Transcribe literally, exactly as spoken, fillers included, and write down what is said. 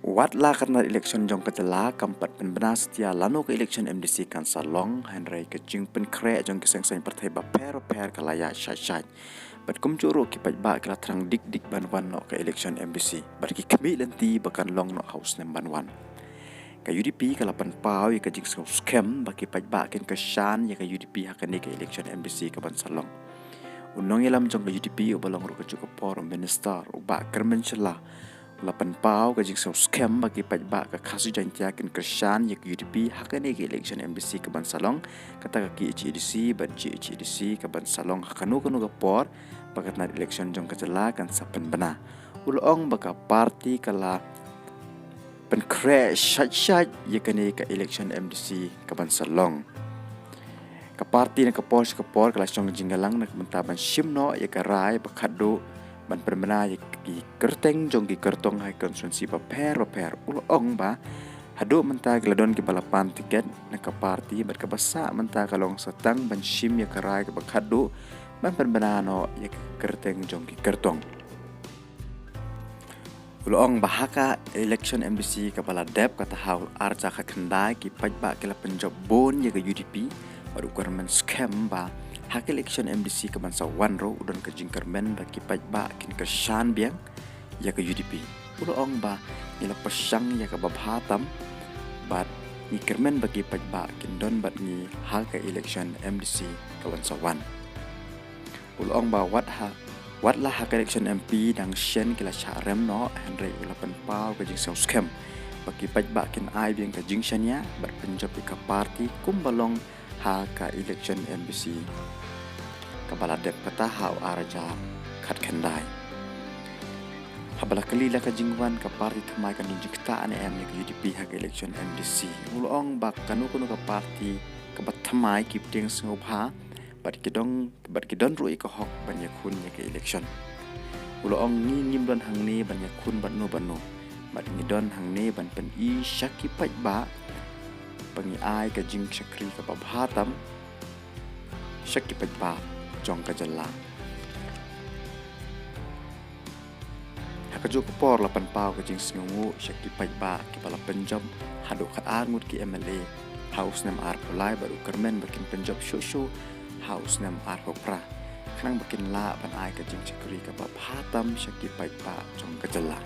Wat la ka tnat election jong ka jylla kam pat pynbna satia lano ka election M D C kan sa long, hynrei ka jingpynkhreh jong ki seng saiñ pyrthei bapher bapher ka la ïaid shait shait. Bad kumjuh ruh ki paidbah ki la thrang dik dik ban wan noh ka election M D C, bad ki khmih lynti ba kan long noh ha u snem ban wan. Ka U D P ka la pynpaw ïa ka jingsngew skhem ba ki paidbah kin kyrshan ïa ka U D P ha kane ka election M D C ka ban sa long. U nongïalam jong ka U D P uba long ruh kajuh ka por u minister, u Bah Kyrmen Shylla, u la pynpaw ka jingsngew skhem ba ki paidbah ka Khasi Jaiñtia kin kyrshan ïa ka U D P ha kane ka election M D C ka ban sa long, kata ka K H A D C bad G H A D C ka ban sa long ha kano kano ka por ba ka tnat election jong ka jylla kan sa pynbna. U la ong ba ka party ka la pynkhreh shait shait ïa kane ka election M D C ka ban sa long. Ka party na ka por sha ka por ka la shong jingïalang na ka bynta ban shim noh ïa ka rai ba khatduh ban pynbna ïa ki kyrteng jong ki kyrtong ha ki constituency bapher bapher. U la ong ba haduh mynta ki la don kiba la pan tiket na ka party, bad kaba sah mynta ka long sa tang ban shim ïa ka rai kaba khatduh ban pynbna noh ïa ki kyrteng jong ki kyrtong. U la ong ba ha ka election M D C kaba la dep, kata ha u ar hajar khatkhyndai, ki paidbah ki la pynjop bun ïa ka U D P, bad u kyrmen skhem ba ha ka election M D C ka ban sa wan ruh u don ka jingkyrmen ba ki paidbah kin kyrshan biang ïa ka U D P. U la ong ba ngi la pyrshang ïa kaba bha tam, bad ngi kyrmen ba ki paidbah kin don bad ngi ha ka election M D C ka ban sa wan. U la ong ba wat ha, wat la ha ka election M P dang shen ki la shah rem noh, hynrei u la pynpaw ka jingsngew skhem ba ki paidbah kin ai biang ka jingshaniah bad pynjop ïa ka party kumba long ha ka election M D C kaba la dep, kata ha u ar hajar khatkhyndai. Haba la kylli la ka jingwan ka party thymmai kan don jingktah ne em ïa ka U D P ha ka election M D C, u la ong ba kano kano ka party kaba thymmai ki pdiang sngewbha bad ki dong, bad ki don ruh ïa ka hok ban ïakhun ïa ka election. U la ong ngi ngim don hangne ban ïakhun bad no bad no, bad ngi don hangne ban pyni sha ki paidbah ba ngi ai ka jingshakri kaba bha tam sha ki paidbah jong ka jylla. Ha kajuh ka por la pynpaw ka jingsngewnguh sha ki paidbah kiba la pynjop haduh khatar ngut ki M L A ha u snem arphew lai, bad u kyrmen ba kin pynjop shuh shuh ha u snem arphew phra, khnang ba kin lah ban ai ka jingshakri kaba bha tam sha ki paidbah jong ka jylla.